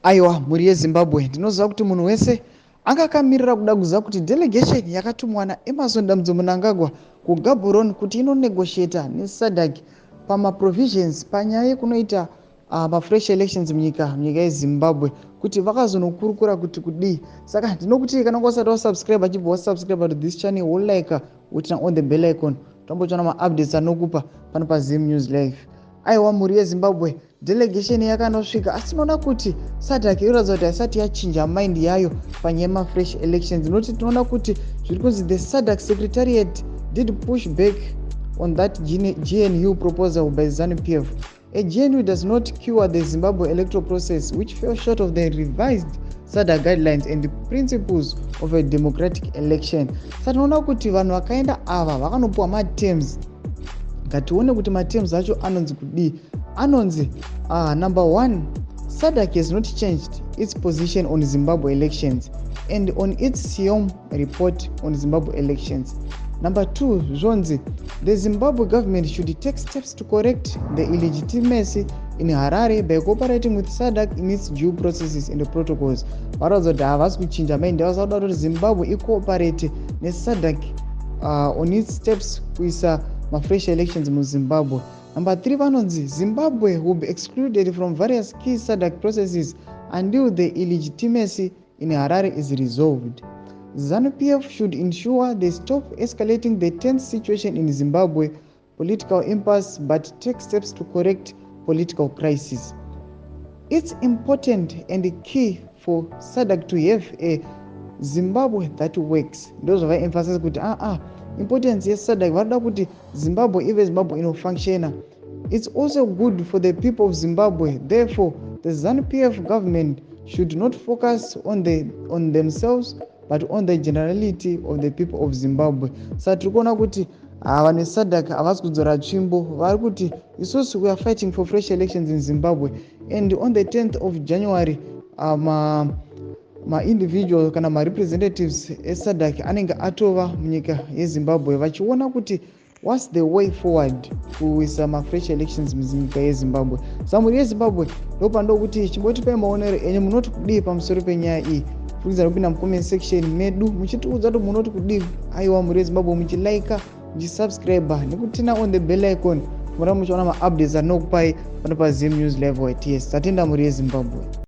Aiwa, muri yeZimbabwe ndinoziva kuti munhu wese anga akamirira kuda kuziva kuti delegation yakatumwa naEmmerson mnangagwa kuGaborone kuti inonegotiata neSADC pamaprovisions panyaya yekunoita mafresh elections munyika yeZimbabwe kuti vakazonokurukura kuti kudii. Saka ndinokuti kana usati wasubscribe achibva wasubscribe to this channel like utina on the bell icon tombotsvana maupdates anokupa pano paZim News Live. Aiwa, muri yeZimbabwe delegation yakanosvika asi tinoona kuti SADC inoratidza kuti haisati yachinja mind yayo panyaya yemafresh elections. Noti tinoona kuti zviri kunzi the SADC secretariat did push back on that GNU proposal by Zanu PF. A GNU does not cure the Zimbabwe electoral process, which fell short of the revised SADC guidelines and the principles of a democratic election. Saka tinoona kuti vanhu vakaenda ava vakanopuwa matems. Ngatione kuti matems acho anonzi kudii. Anonzi number 1, SADC has not changed its position on Zimbabwe elections and on its SERIOUS report on Zimbabwe elections. Number 2, zvonzi the Zimbabwe government should take steps to correct the illegitimacy in Harare by cooperating with SADC in its due processes and protocols. Varadza kuti havasi kuchinja maindi avo sauda kuti Zimbabwe icooperate neSADC on its steps kuisa mafresh elections muZimbabwe. Number 3, vanonzi Zimbabwe will be excluded from various key SADC processes until the illegitimacy in Harare is resolved. Zanu PF should ensure they stop escalating the tense situation in Zimbabwe political impasse but take steps to correct political crisis. It's important and key for SADC to have a Zimbabwe that works. Those of emphasis kuti importance yeSADC varida kuti Zimbabwe ive Zimbabwe inofunctiona. It's also good for the people of Zimbabwe. Therefore, the Zanu PF government should not focus on themselves but on the generality of the people of Zimbabwe. Saka tiri kuona kuti vanhu veSADC havasi kudzora tsvimbo, vari kuti isusu we are fighting for fresh elections in Zimbabwe, and on the 10th of January ma-individual kana ma-representatives eSADC anenge atova munyika yeZimbabwe vachiona kuti what's the way forward kuisa mafresh elections munyika yeZimbabwe. Saka muri yeZimbabwe ndopandokuti chimbotipai maonero enyu munoti kudii pamusoro penyaya iyi. Furidza kupinda mucomment section medu muchitiudza kuti munoti kudii. Aiwa, muri yeZimbabwe muchilike, muchisubscribe nekutina on the bell icon mura muchiona maupdates anokupai pano paZim News Live YTS. Tatenda muri yeZimbabwe.